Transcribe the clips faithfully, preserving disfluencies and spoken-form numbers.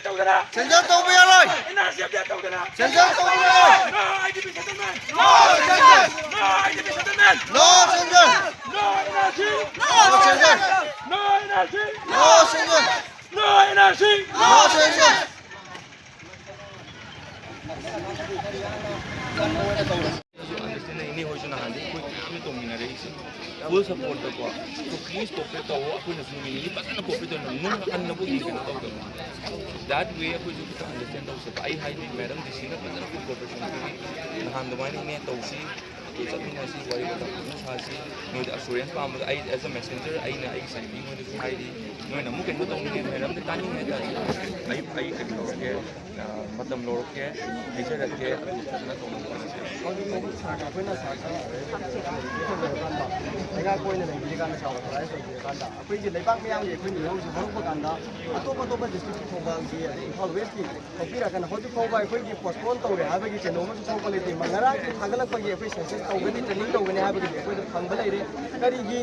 Sensor ꯇꯧꯕ ꯌꯥꯔꯣꯏ꯫ Sensor ꯇꯧꯕ ꯌꯥꯔꯣꯏ꯫ No IDP settlement. No surrender. No IDP settlement. No surrender. No NRC. No surrender. No NRC. No surrender. No NRC. No surrender. Understanding ꯏꯅꯦ ꯍꯣꯏꯁꯨ ꯅꯍꯥꯟꯗꯤ ꯑꯩꯈꯣꯏ ꯃꯌꯥꯝ ꯇꯧꯃꯤꯟꯅꯔꯛꯏꯁꯦ꯫ ꯐꯨꯜ ꯁꯄꯣꯔꯠꯇꯀꯣ꯫ So please cooperate ꯇꯧꯋꯣ, ꯑꯩꯈꯣꯏꯅꯁꯨ ꯅꯨꯃꯤꯠ ꯅꯤꯅꯤ ꯐꯖꯅ cooperate ꯇꯧꯅ ꯅꯨꯡ ꯑꯍꯟꯅꯕꯨ ꯌꯦꯡꯗꯅ ꯇꯧꯗꯕ꯫ That way ꯑꯩꯈꯣꯏꯁꯨ ꯈꯤꯇꯪ ꯑꯟꯗꯔꯁ꯭ꯇꯦꯟ ꯇꯧꯁꯦꯕ꯫ ꯑꯩ ꯍꯥꯏꯗꯤ ꯃꯦꯗꯝ ꯗꯤ ꯁꯤꯅ ꯐꯖꯅ ꯐꯨꯜ ꯀꯣꯑꯣꯄꯔꯦꯁꯟ ꯄꯤꯔꯤ꯫ ꯅꯍꯥꯟ ꯑꯗꯨꯃꯥꯏꯅ ꯏꯅꯦ ꯇꯧꯁꯤ, ꯑꯩꯈꯣꯏ ꯆꯠꯃꯤꯟꯅꯁꯤ, ꯋꯥꯔꯤ ꯋꯥꯇꯥꯏ ꯐꯖꯅ ꯁꯥꯁꯤ꯫ ꯅꯣꯏꯗ ꯑꯦꯁꯨꯔꯦꯟꯁ ꯄꯥꯝꯕꯗ ꯑꯩ ꯑꯦꯁ ꯑ ꯃꯦꯁꯦꯟꯖꯔ ꯑꯩꯅ ꯑꯩꯒꯤ ꯁꯥꯏꯠꯇꯒꯤ ꯃꯣꯏꯗꯁꯨ ꯍꯥꯏꯔꯤ꯫ ꯅꯣꯏꯅ ꯑꯃꯨꯛ ꯀꯩꯅꯣ ꯇꯧꯅꯤꯡꯉꯦ, ꯃꯦꯗꯝꯗ ꯇꯥꯅꯤꯡꯉꯦ ꯍꯥꯏꯇꯥꯔꯗꯤ ꯑꯩ, ꯑꯩ ꯀꯩꯅꯣ ꯇꯧꯔꯒꯦ꯫ ꯑ, ꯃꯇꯝ ꯂꯧꯔꯛꯀꯦ, ꯍꯥꯏꯖꯔꯛꯀꯦ, ꯑꯗꯨ ꯐꯖꯅ ꯇꯧꯅꯕ ꯍꯣꯠꯅꯁꯤ꯫ ꯍꯧꯖꯤꯛ ꯁꯥꯔꯒ ꯑꯩꯈꯣꯏꯅ ꯁꯥꯔꯒ ꯂꯩꯔꯀꯥꯟꯗ ꯂꯩꯉꯥꯛꯄ ꯑꯣꯏꯅ ꯂꯩꯕꯤꯔꯀꯥꯟꯗ ꯆꯥꯎꯔꯛꯄ ꯍꯥꯏꯔ ꯇꯧꯕꯤꯔꯀꯥꯟꯗ ꯑꯩꯈꯣꯏꯒꯤ ꯂꯩꯕꯥꯛ ꯃꯤꯌꯥꯝꯒꯤ ꯑꯩꯈꯣꯏ ꯃꯤꯍꯧꯁꯦ ꯍꯧꯔꯛꯄ ꯀꯥꯟꯗ ꯑꯇꯣꯞ ꯑꯇꯣꯞꯄ ꯗꯤꯁꯇ꯭ꯔꯤꯛꯀꯤ ꯊꯧꯕꯥꯜꯒꯤ ꯑꯗꯩ ꯏꯝꯐꯥꯜ ꯋꯦꯁꯀꯤ ꯊꯣꯛꯄꯤꯔꯛꯀꯅꯤ꯫ ꯍꯧꯖꯤꯛ ꯐꯥꯎꯕ ꯑꯩꯈꯣꯏꯒꯤ ꯄꯣꯁꯄꯣꯟ ꯇꯧꯔꯦ ꯍꯥꯏꯕꯒꯤ ꯀꯩꯅꯣ ꯑꯃꯁꯨ ꯊꯣꯛꯄ ꯂꯩꯇꯦ꯫ ꯉꯔꯥꯡꯒꯤ ꯊꯥꯒꯠꯂꯛꯄꯒꯤ ꯑꯩꯈꯣꯏ ꯁꯦꯟꯁꯁ ꯇꯧꯒꯅꯤ, ꯇ꯭ꯔꯦꯅꯤꯡ ꯇꯧꯒꯅꯤ ꯍꯥꯏꯕꯒꯤꯗꯤ ꯑꯩꯈꯣꯏꯗ ꯐꯪꯕ ꯂꯩꯔꯦ꯫ ꯀꯔꯤꯒꯤ,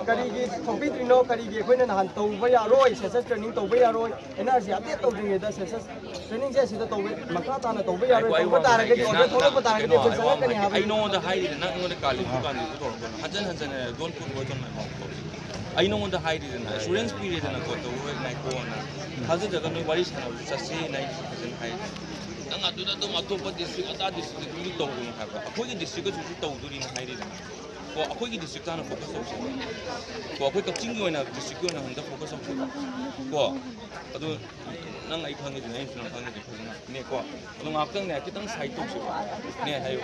ꯀꯔꯤꯒꯤ ꯊꯣꯛꯄꯤꯗ꯭ꯔꯤꯅꯣ? ꯀꯔꯤꯒꯤ ꯑꯩꯈꯣꯏꯅ ꯅꯍꯥꯟ ꯇꯧꯕ ꯌꯥꯔꯣꯏ, ꯁꯦꯟꯁꯁ ꯇ꯭ꯔꯦꯅꯤꯡ ꯇꯧꯕ ꯌꯥꯔꯣꯏ, ꯑꯦꯟ ꯑꯥꯔ ꯁꯤ ꯑꯞꯗꯦꯠ ꯇꯧꯗ꯭ꯔꯤꯉꯩꯗ ꯁꯦꯟꯁꯁ ꯇ꯭ꯔꯦꯅꯤꯡꯁꯦ ꯑꯁꯤꯗ ꯇꯧꯕ, ꯃꯈꯥ ꯇꯥꯅ ꯇꯧꯕ ꯌꯥꯔꯣꯏ, ꯉꯥꯏꯈꯣ, ꯑꯩ ꯇꯧꯕ ꯋꯥ ꯑꯃ ꯇꯥꯔꯒꯗꯤ ꯍꯥꯏꯒꯦ꯫ ꯑꯣꯔꯗꯔ ꯅꯪ, ꯊꯣꯛꯂꯛꯄ ꯇꯥꯔꯒꯗꯤ ꯀꯩꯅꯣ, ꯑꯩꯈꯣꯏ ꯋꯥ ꯑꯃ ꯆꯪꯉꯛꯀꯅꯤ ꯍꯥꯏꯒꯦ꯫ ꯍꯥꯏꯕ ꯑꯩ ꯅꯉꯣꯟꯗ ꯍꯥꯏꯔꯤꯗ ꯅꯪ ꯑꯩꯉꯣꯟꯗ ꯀꯥꯜꯂꯤ ꯀꯥꯟꯗ ꯇꯧꯔꯛꯄꯅꯣ? ꯍꯟꯖꯟ ꯍꯟꯖꯟꯅ don't put words on my mouth꯫ ꯑꯩ ꯅꯉꯣꯟꯗ ꯍꯥꯏꯔꯤꯗꯅ, ꯑꯦꯁꯨꯔꯦꯟꯁ ꯄꯤꯔꯦꯗꯅ, ꯀꯣ, ꯇꯧꯔꯣꯏ, ꯉꯥꯏꯈꯣꯅ꯫ ꯊꯥꯖꯗ꯭ꯔꯒ ꯅꯣꯏ ꯋꯥꯔꯤ ꯁꯥꯟꯅꯕꯁꯨ ꯆꯠꯁꯦꯅ ꯑꯩ ꯐꯖꯅ ꯍꯥꯏꯔꯤ꯫ ꯅꯪ ꯑꯗꯨꯗ ꯑꯗꯨꯝ ꯑꯇꯣꯞꯄ ꯗꯤꯁꯇ꯭ꯔꯤꯛ, ꯑꯗꯥ ꯗꯤꯁꯇ꯭ꯔꯤꯛꯇ ꯑꯗꯨꯝ ꯇꯧꯒꯅꯨ ꯍꯥꯏꯕ꯫ ꯑꯩꯈꯣꯏꯒꯤ ꯗꯤꯁꯇ꯭ꯔꯤꯛꯇꯁꯨ ꯇꯧꯗꯣꯔꯤꯅ ꯍꯥꯏꯔꯤꯗꯅ꯫ ꯀꯣ, ꯑꯩꯈꯣꯏꯒꯤ ꯗꯤꯁꯇ꯭ꯔꯤꯛꯇ ꯍꯥꯟꯅ ꯐꯣꯀꯁ ꯇꯧꯁꯦꯕ꯫ ꯀꯣ, ꯑꯩꯈꯣꯏ ꯀꯛꯆꯤꯡꯒꯤ ꯑꯣꯏꯅ ꯗꯤꯁꯇ꯭ꯔꯤꯛꯀꯤ ꯑꯣꯏꯅ ꯍꯟꯗꯛ ꯐꯣꯀꯁ ꯇꯧꯁꯦꯕ꯫ ꯀꯣ, ꯑꯗꯨ ꯅꯪ ꯑꯩ ꯈꯪꯉꯤꯗꯨꯅꯤ, ꯑꯩꯁꯨ ꯅꯪ ꯈꯪꯉꯤꯗꯨꯅꯤ ꯐꯖꯅ꯫ ꯅꯦꯀꯣ, ꯑꯗꯣ ꯉꯥꯏꯍꯥꯛꯇꯪꯅꯦ, ꯈꯤꯇꯪ ꯁꯥꯏꯠ ꯇꯧꯁꯦꯕ꯫ ꯅꯦ, ꯍꯥꯏꯌꯨ꯫